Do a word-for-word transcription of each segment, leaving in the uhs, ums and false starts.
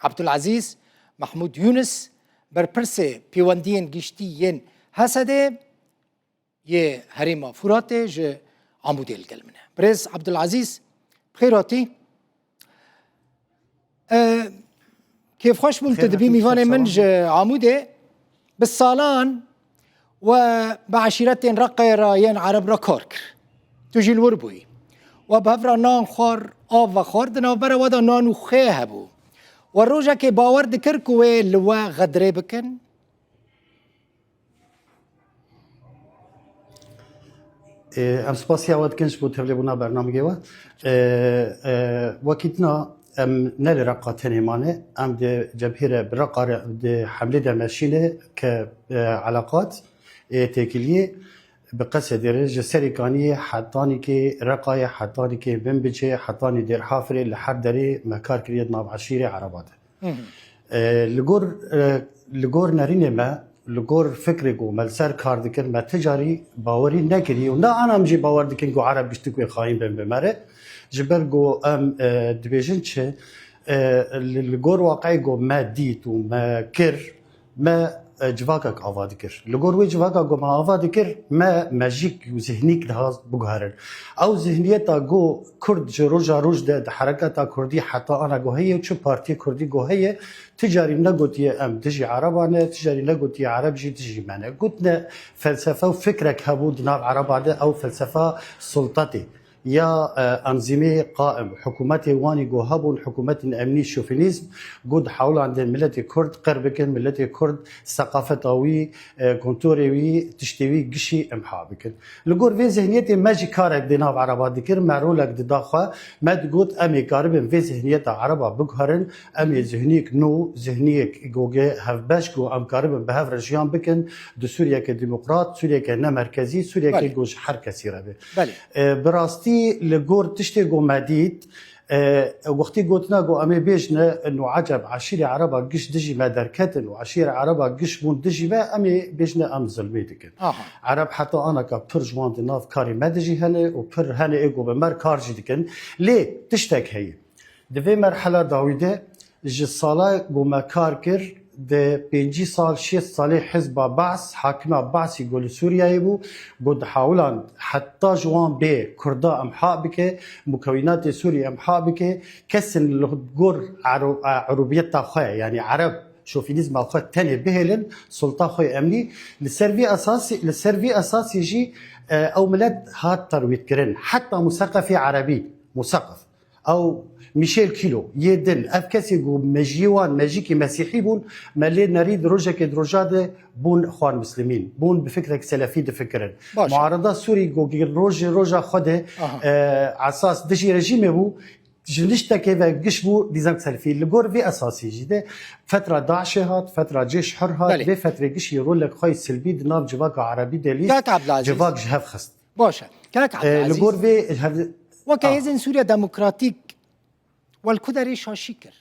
Abdulazîz Mahmûd Yûnis, berpirsê pêwendiyên giştî yên H S D'ê yê Herêma Furatê ji Amûdê li gel min e. Birêz Abdulazîz, bi xêr hatî. E, kêfxweş bûm tu dibî mîvanê min ji Amûdê. Bi salan we bi eşîretên Reqayê re yên Ereb re kar kir. Tu jî li wir bûyî. We bi hev re nan xwar, av vexwar, di navbera we de nan û xê hebû. We rojekê bawer dikir ku wê li we xedrê bikin? Ê, em spasiya we dikin ji bo tevlêbûna bernameyê we. Ê, ê, wekî dina em ne li Reqa tenê mane, em di cebhê re bi Reqa re di hemlê de meşîne ke, e, eleqat ê têkiliyê bi qesedê re ji Serê Kaniyê hetanîkê Reqayê, hetanîkê Binbicê, hetanî Dêrhafirê li her derê me kar kiriye di nav eşîrê Ereba de. E, li gor, e, li gor nerînê me, li gor fikrê ku me li ser kar dikir, me ti carî bawerî nekirî û ne ana em jî bawer dikin ku Ereb giştik wê xayîn bin bi me re. Ji ber ku em, e, dibêjin çi, e, li, li gor waqeyê ku me dît û me kir, me, e, civakek ava dikir. Li gor wê civaka ku me ava dikir, me mejîk û zihnîk dixwest biguherin. Ew zihniyeta ku Kurd ji roja roj de di hereketa Kurdî heta ana ku heye û çi partiyê Kurdî ku heye, ti carî negotiye em dijî Ereba ne, ti carî negotiye Ereb jî dijî me ne. Gotine felsefe û fikrek hebû di nav Ereba de, ew felsefa sultetê. Ya, e, enzîmê qaim, hikûmetê wanî ku hebûn, hikûmetên emnî şofinîzm, ku dihewilandin miletê Kurd qir bikin, miletê Kurd seqafeta wî, e, kontorê wî, tiştê wî gişî imha bikin. Li gor vê zihniyetê me jî karek di nav Ereba dikir, me rolek dida xwe, me digot, em ê karibin vê zihniyeta Ereba biguherin, em ê zihniyek nû, zihniyek ku ge hevbeş ku em karibin bi hev re jiyan bikin, di Sûriyeke demokrat, Sûriyeke ne merkezî, Sûriyeke Belê. ku ji her kesî re be. Belê. E, bi rastî li gor tiştê ku me dît, e, wextî gotina ku em ê bêjine, nû eceb eşîrê Ereba giş dijî me derketin û eşîrê Ereba giş bûn dijî me, em ê bêjine em zilmê dikin. Aha. Ereb heta anaka pir ji wan di nav karê me dijî hene û pir hene ê ku bi me kar jî dikin. Lê tiştek heye. Di vê merhela dawî de ji sala ku me kar kir, di pêncî sal, şêst salê hizba Baas, hakima Baasî ku li Sûriyeyê bû, ku dihewiland heta ji wan bê Kurda imha bike, mukewînatê Sûrî imha bike, kesin li gor ero-, erobiyeta xwe, yanî Ereb, şofinîzma xwe tenê bihêlin, sulta xwe emnî. Li ser vî esasî, li ser vî esasî jî, e, ew milet hat terwîtkirin. Heta museqefê erebî, museqef. Ew Michel Kilo, yê din, ev kesê ku mejiyê wan, mejîkî mesîhî bûn, me lê nerî di rojekê di roja de bûn xwan muslimîn, bûn bi fikrek selefî difikirin. Baş e. Muarada Sûrî ku rojê roja xwe de, Aha. e, esas dijî rejîmê bû, ji niştekê ve giş bû dîzem selefî. Li gor vê esasî jî de fetra DAIŞê hat, fetra Cêş Hur hat, Belê. vê fetrê gişî rolek xwe yî silbî di nav civaka erebî de lîst, Kak Abdulaziz. civak ji hev xist. Baş e. Kak E, li Abdulaziz. gor vê hev-, Weke Ah. Hêzên Sûriya Demokratîk we li ku derê şaşî kir?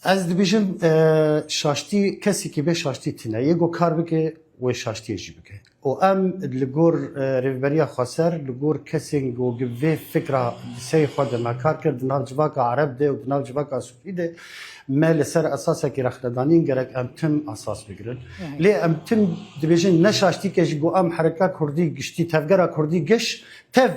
Ez dibêjim, e, şaştî, kesekî bê şaştî tune. Yê ku kar bike, wê şaştiyê jî bike. Û em li gor, e, Rêveberiya Xweser, li gor kesên ku gi vê fikra di serê xwe de me kar kir, di nav civaka Ereb de û di nav civaka Sûrî de, me li ser esasekî rexnedanîn gerek em tim esas bigirin. Hı hı. Lê em tim dibêjin ne şaştîke jî ku em hereka Kurdî giştî, tevgera Kurdî giş, tev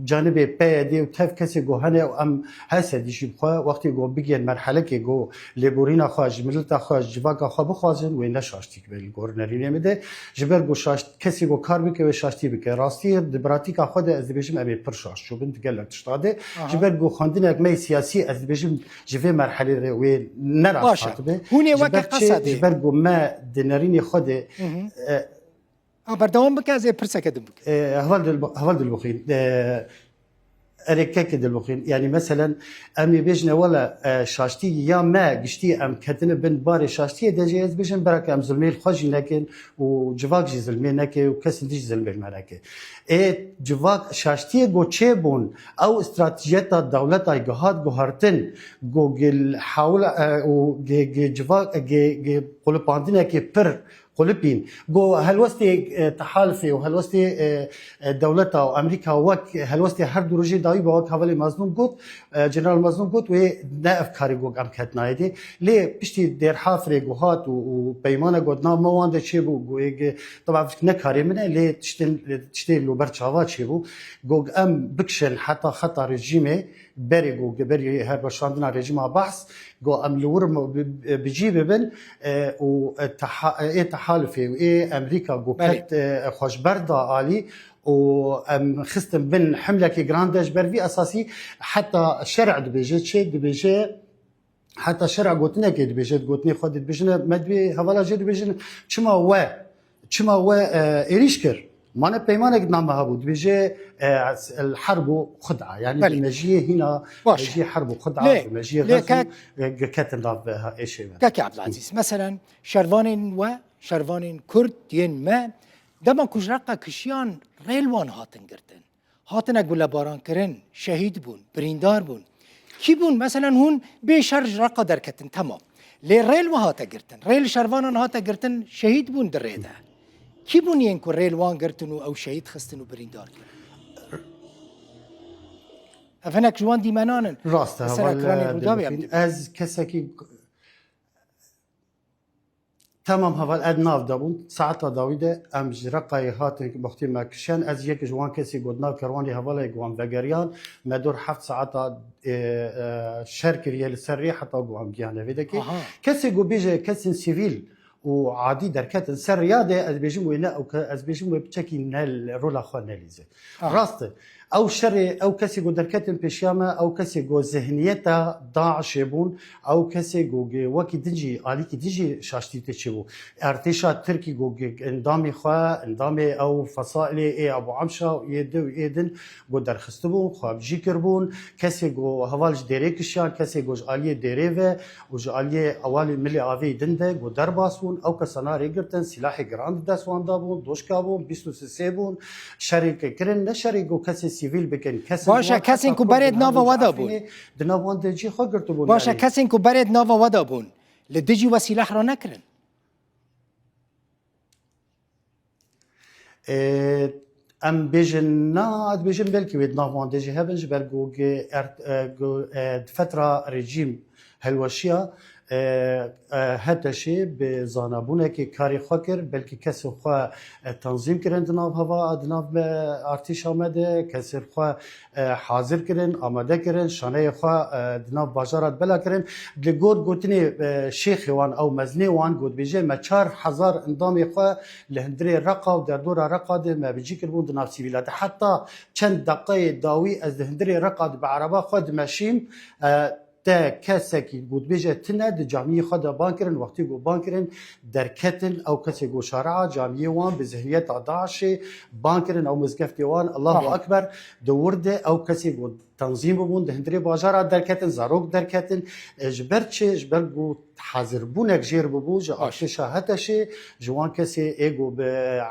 canibê P Y D û tev kesê ku hene û em H S D jî bi xwe wextê ku bigihên merhelekê ku lêborîna xwe ji mileta xwe, ji civaka xwe bixwazin, wê ne şaştî be li gor nerînê min de. Ji ber ku şaş-, kesê ku kar bike, wê şaştî bike. Rastî di pratîka xwe de ez dibêjim em ê pir şaş çûbin di gelek tişta de. Aha. Ji ber ku xwendinek me yê siyasî, ez dibêjim ji vê merhelê re wê ne rast Baş e. hatibe. Hûn ê Ji weke ber çi? qesa dê. Ji ber ku me di nerînê xwe de, Hı hı. e, Ha, berdewam bike, ez ê pirseke din bikim. E, heval dil, heval dilbixîn. E, Erê kekê dilbixîn. Yanî meselen, em ê bêjine wele, e, şaştî ya me giştî em ketine bin barê şaştiyê de jî ez bêjim bereke em zilmê li xwe jî nekin û civak jî zilmê neke û kesin dî jî zilmê li me neke. Ê civak şaştiyê go çêbûn, ew stratejiyeta dewleta gihat guhartin, go gil hawla, e, û ge, ge civak, ge, ge qulipandinekê pir Xulipîn. Go helwestê, e, tehalifê û helwestê, e, e, dewleta û Amerîka wek helwestê her du rojê dawî be, wek hevalê Mezlûm got, e, General Mezlûm got, wê ne ev karê got em ketinayê dê. Lê piştî dêrhafirê got hat û, û peymane got nav me wan de çêbû, got ê ge-, teba ne karê min e, lê tiştên, tiştê li ber çava çêbû. Got em bikişin heta xeta rejîmê, berê got, berê her başandina rejîma Behs, got em li wir bi, bi cî bibin, e, û, e, teha-, e, ê tehalifê û ê Amerîka got Belê. Ket, e, xwe ji ber da alî û em xistin bin himlekê giran de ji ber vî esasî heta şer'e dibêje çi? Dibêje heta şer'e gotinekê dibêje, gotinê xwe dibêjine, me dibê hevala jê dibêjin, çima we, çima we, e, êrîş kir? Mane peymanek di nav me hebû, dibêje, e, el herbu xud'a. Yani Belê. Di mejiyê hîna, Baş. Mejiyê herbu xud'a, Lê, di mejiyê lê Xezû, kek- e, ketin nav, e, êşê me. Kek Abdulaziz, meselen, şervanên we, şervanên Kurd yên me, dema ku ji Reqa kişiyan rêl wan hatin girtin. Hatine gulebarankirin, şehîd bûn, birîndar bûn. Kî bûn? Meselen hûn bê şer ji Reqa derketin, temam. Lê rêl we hate girtin. Rêl şervanan hate girtin, şehîd bûn di rê de. Kî bûn yên ku rêl wan girtin û ew şehîd xistin û birîndar kirin? Ev hinek ji wan dîmenan in. Rast e, Li ser heval, ekranê e, Rûdawê em dibixîn. Dibînin. Ez kesekî Temam heval, ez nav de bûn. Saeta dawî de em ji Reqayê hatin wextê me kişen. Ez yek ji wan kesî got nav kerwanê hevalê wan vegeriyan. Me dor heft saeta, e, e, şer kiriye li ser rê heta ku em gihane vê dekê. Aha. Kesê ku bêje kesên sivîl û adî derketin ser riya de ez bêjim wê ne ew ke-, ez bêjim wê piçekî ne rola xwe nelîze. Aha. Rast e. Ew şerê, ew kesê ku derketin pêşiya me, ew kesê ku zihniyeta DAIŞê bûn, ew kesê ku ge-, wekî din jî, alîkî din jî şaştî tê çêbû. Artêşa Tirkî ku ge-, endamê xwe, endamê ew fesailê ê Abu Amşa û ê di û ê din ku derxistibûn, xwe bijî kiribûn. Kesê ku heval ji dêrê kişiyan, kesê ku ji aliyê dêrê ve û ji aliyê ewalê milê avê din de ku derbas bûn, ew kesana rê girtin, sîlahê giran di dest wan de bûn, doşka bûn, bîst û sê bûn, şerê ke kirin, ne şerê ku kesê sivîl bikin, kesên Baş e, wan kesên heta ku Kurd berê di di nav nava wan de Efrînê bûn. Di nav wan de cî xwe girtibûn, Baş e, yanî. Kesên ku berê di nava wan de bûn, li dijî we sîlah ranekirin? Ê, em bêjin na, ez dibêjim belkî wê di nav wan de jî hebin, ji ber ku ge-, er-, e, ku, e, di fetra rejîm hilweşiya, e, e, HTŞê bi zanabûnekê karê xwe kir, belkî kesên xwe, e, tenzîm kirin di nav heva, di nav me, artêşa me de, kesên xwe, e, hazir kirin, amade kirin, şaneyê xwe, e, di nav bajara de bela kirin. Li gor gotinê, e, şêxê wan ew mezinê wan got, bêje me çar hezar endamê xwe li hundirê Reqa û derdora Reqa de me bi cî kiribûn di nav sivîla de. Heta çend deqeyê dawî ez di hundirê Reqa de bi ereba xwe dimeşîm, e, te kesekî gotbêje tune di camiyê xwe de ban kirin, wextê ku ban kirin derketin, ew kesê ku şare'a camiyê wan bi zihniyeta DAIŞê ban kirin, ew mizgeftê wan, Allahu Aha. Ekber, di wir de ew kesê ku tenzîm bibûn, di hundirê bajara derketin, zarok derketin, e, ji ber çi? Ji ber ku hazirbûnek jêr bibû, ji Baş. Artêşa HTŞê, ji wan kesê ê ku bi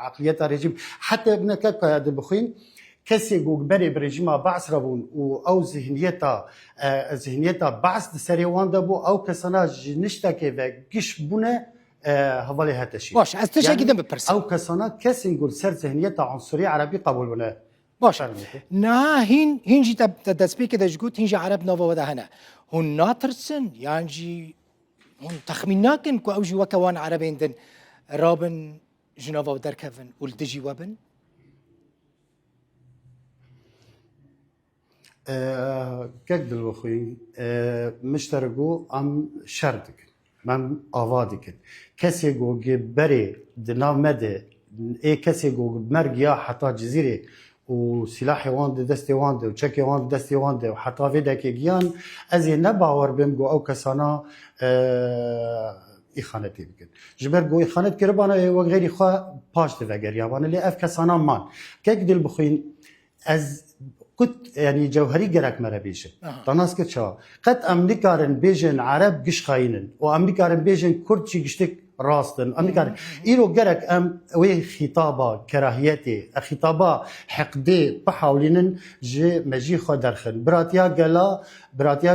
eqliyeta rejîm, heta bineke ka dibixwîn, kesê ku berê bi rejîma Baas re bûn û ew zihniyeta, e, zihniyeta Baas di serê wan de bû, ew kesana ji niştekê ve giş bûne, e, hevalê HTŞê. Baş, ez tiştekî Yanî din bipirsim. Ew kesana kesên ku li ser zihniyeta unsurî erebî qebûl bûne. Baş. Fermî. Niha hîn, hîn jî te, te destpêkê de ji got, hîn jî ereb nava we de hene. Hûn natirsin, yan jî hûn texmîn nakin ku ew jî weke wan erebên din rabin ji nava we derkevin û li dijî we bin? E, kek Dilbixwîn, e, min ji te re got, em şer dikin. Em ava dikin. Kesê ku gi berê di nav me de, ê kesê ku merg ya heta Cizîrê û sîlahê wan di destê wan de û çekê wan di destê wan de û heta vê dekê giyan, ez ê ne bawer bim ku ew kesana, e, îxanetê bikin. Ji ber ku îxanet kiribana, ê wek xeyrî xwe paş divegeriyabane. Lê ev kesana man. Kek Dilbixwîn, Ez kut, yanî cewherî gerek me re bêjin. Aha. Te nas kir çawa? Qet em nikarin bêjin Ereb giş xayîn in û em nikarin bêjin Kurd jî giştik Rast in. Em nikarin. Îro gerek em wê xîtaba kerahiyetê, xîtaba heqdê bihewlînin ji mejî xwe derxin. Biratiya gela, biratiya,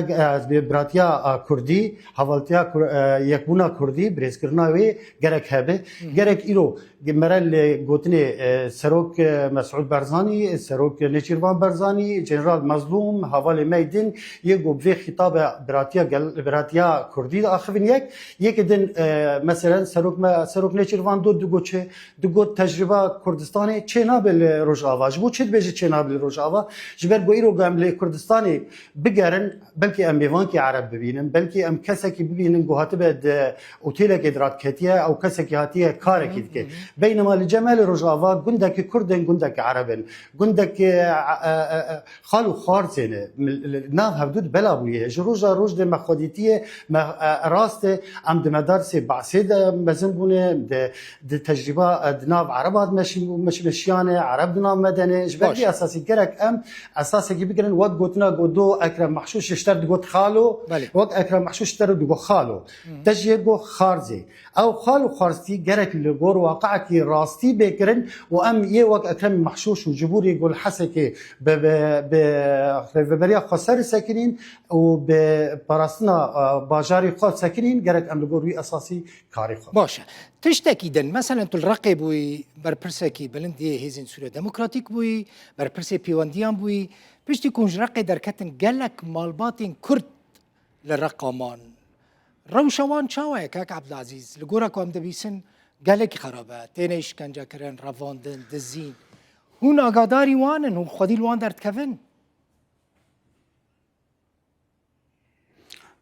e, biratiya, e, kurdî, hevaltiya kur-, e, yekbûna kurdî, birêzkirina wê gerek hebe. Gerek îro mere li gotinê, e, Serok, e, Mesûd Barzanî, Serok Nêçîrvan Barzanî, General Mezlûm, hevalê me yê din, yê ku bi vê xîtabe biratiya gel-, biratiya kurdî diaxivin yek, Yekê din, e, meselen serok me, serok Nêçîrvan Dûr digot çi? Digot tecrîba Kurdistanê çênabe li Rojava. Ji bo çi dibêje çênabe li Rojava? Ji ber ku îro em li Kurdistanê bigerin, belkî em mêvankî Ereb bibînin, belkî em kesekî bibînin ku hatibe di otêlekê di radiketiye, ew kesekî hatiye karekî dike. Beynema li cem me li Rojava gundekî Kurd in, gundekî Ereb in, gundekî, e, e, e, e, xal û xwarzê ne, mil-, li nav hevdû di bela bûye. Ji roja roj dê me xwedîtiyê, me, e, rast e, em di medarsê behsê de mezin bûne, di, di tecrîba, e, di nav Ereba de meşî-, meş-, meşiyane, Ereb di nav me de ne. Ji ber Baş. vî esasî gerek em esasekî bigirin, wek gotina ku do Ekrem Mahşûş ji te re digot xalo, Belê. wek Ekrem Mahşûş ji te re digot xalo. Te jê got xarzê. Ew xal û xwarztî gerek li gor waqiekî rastî bê kirin û em yê wek Ekrem Mahşûş û Cibûrê Gul Hesekê bi, bi, bi rêveberiya xweser sekinîn û bi parastina, e, bajarê xwe sekinîn, gerek em li gor wî esasî karê xwe. Baş e. Tiştekî din, meselen tu li Reqê bûyî, berpirsekî bilind yê Hêzên Sûriya Demokratîk bûyî, berpirsê pêwendiyan bûyî. Piştî ku hûn ji Reqê derketin gelek malbatên Kurd li Reqa man. Rewşa wan çawa ye, kak Ebdulazîz? Li gora ku em dibîsin gelekî xerab e. Têne îşkencekirin, revandin, dizîn. Hûn agadarî wan in, hûn xwedî li wan derdikevin?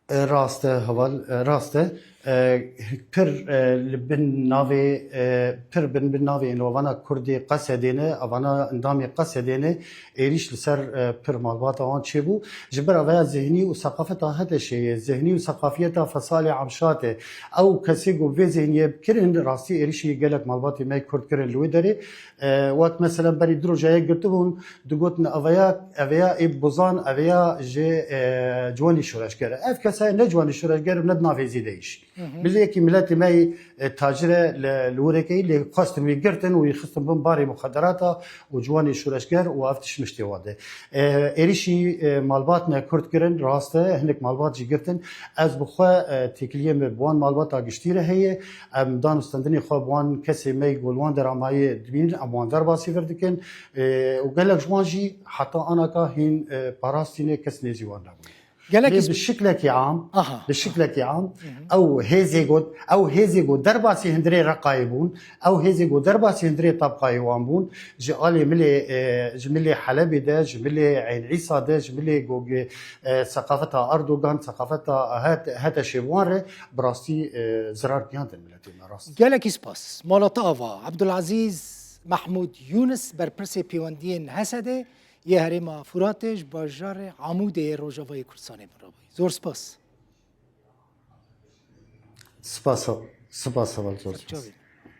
E, rast e, heval, e, rast e. E, pir, e, li bin navê, e, pir bin, bin navê êno vana Kurdê Qesedê ne, evana endamê Qesedê ne, êrîş li ser, e, pir malbata wan çêbû. Ji ber aveya zihnî û seqafeta HTŞ'ê ye, zihnî û seqafiyeta Fesalê Amşatê. Ew kesê ku vê zihniyê kirin, rastî êrîşî gelek malbatê me Kurd kirin li wê derê. E, wek meselen berî du roja yek girtibûn, digotin, "Eveya, eveya ê bozan, eveya ji, e, ciwanî şoreşger e." Ev kesa ne ciwanî şoreşger û ne di nav hêzî de yî jî. Hı hı. Milê yekî miletê me yî, e, tacir e li, li Wûrekê yî, lê xwestin wî girtin û wî xistin bin barê muxederata û ciwanê şoreşger û ev tişt miştê wan de. E, êrîşî, e, malbat me Kurd kirin, rast e, hinek malbat jî girtin. Ez bi xwe, e, têkiliyê me bi wan malbata giştî re heye. Em dan û stendinê xwe bi wan kesê me yî ku li wan dera mayê dibînin, em wan derbasî vir dikin. E, û gelek ji wan jî heta anaka hîn, e, parastîne, kes nêzî wan nebûye. Gelek Lê îs- bi şiklekî am, Aha. bi şiklekî am, Hı hı. ew hêzê got, ew hêzê got derbasî hundirê Reqayê bûn, ew hêzê got derbasî hundirê tabqayê wan bûn, ji alê milê, e, ji milê Helebê de, ji milê Eyn Îsa de, ji milê gogê, e, seqafeta Erdogan, seqafeta het-, HTŞ'ê wan re bi rastî, e, zirar giyandin miletê me rast. Gelekî spas. Mala te ava. Ebdulazîz Mehmûd Yûnis, berpirsê pêwendiyên HSD'ê yê herêma Furatê ji bajarê Amûdê yê Rojavayê Kurdistanê bin re bûyî. Zor spas. Spas, spas, heval, zor spas. Çavê.